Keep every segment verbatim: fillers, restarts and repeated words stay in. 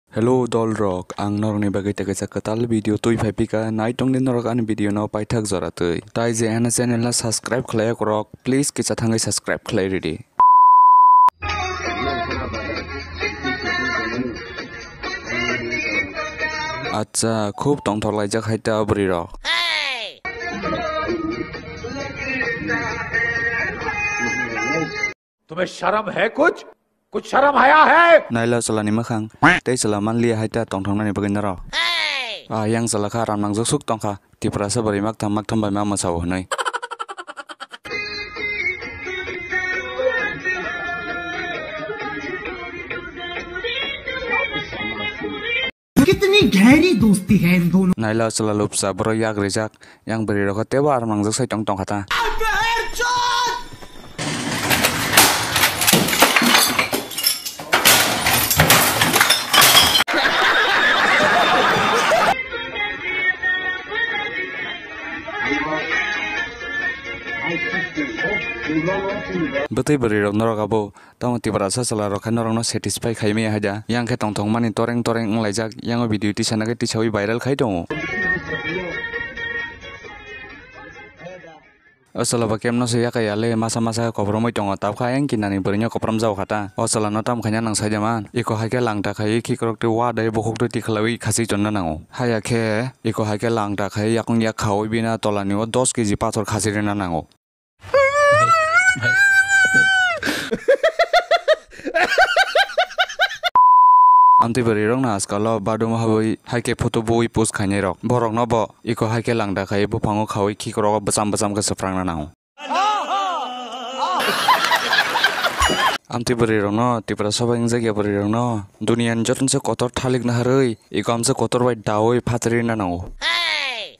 Hello dolrok, ang norokni bagwi tei kaisa kwtal video twi phai phika, nai tongdi norok ani video no paithak jora twi. Tai je ano channel no subscribe khlai yakrok, please kisa thangwi subscribe khlai ridi. Acha, khub tongthok laijak hai ta bwrwi rok. तुम्हें शर्म है कुछ? कुछ शर्म हया है? Naila chwla ni mwkhang, tei chwla manliya hai ta tongthoknani bagwi norok. Ah, yang chwla kha ram nangjak suk tongkha, Tiprasa bwrwi maktham maktham bai ma mwsao hwnwi. कितनी गहरी दोस्ती है इन दोनों। Naila chwla lupsa borok yak rijak, yang bwrwi rok tebo aro mangjak sai tong tongkha ta. Bwtwi bwrwi rok norok abo. Tamo Tiprasa chwla rok khe norokno satisfy khai maya hai da. Yang khe tongthokmani toreng toreng wnglaijak, yango video tisa nagwi tisawi viral khai tongo. O chwla bo kemno se yakai yale, masa masa khe kopromwi tongo, tabkha ayang kinani bwrwino koprom jao kha ta. O chwla no tamo khaina nang sai da man? Iko hai khe langta khai khikrok twi wa dai bukhuk twi tikhlawi khasi chonna nango. Haya khe iko hai khe langta khai yakung yak khawi bina tolani o dos keji pathor khasi rina nango. Amtwi bwrwi rok no ajkal o badum habwi hai khe photo bui post khainai rok. Borok no bo iko hai khe langta khai buphango khawi khikrok o bwcham bwcham khe swphrang na nango. Amtwi bwrwi rok no Tiprasa bai wngjakya bwrwi rok no duniya ni joto ni se kotor thalik naharwi iko amsa kotor bai dawi phatri na nango.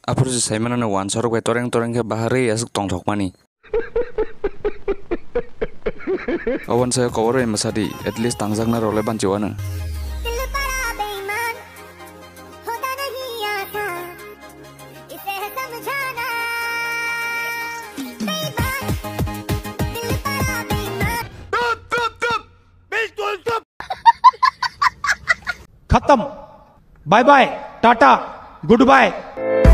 Aphuru se sai mano ni wansa rok bai toreng toreng khe baharwi aswk tongthok mani. Oboni sayo kobor bai mwsadi, at least tangjakna rok le banchi wano. दिल बड़ा बेईमान, होता नहीं आसान, इसे है समझाना। बेईमान, दिल बड़ा बेईमान। खत्म। Bye bye, tata, good bye.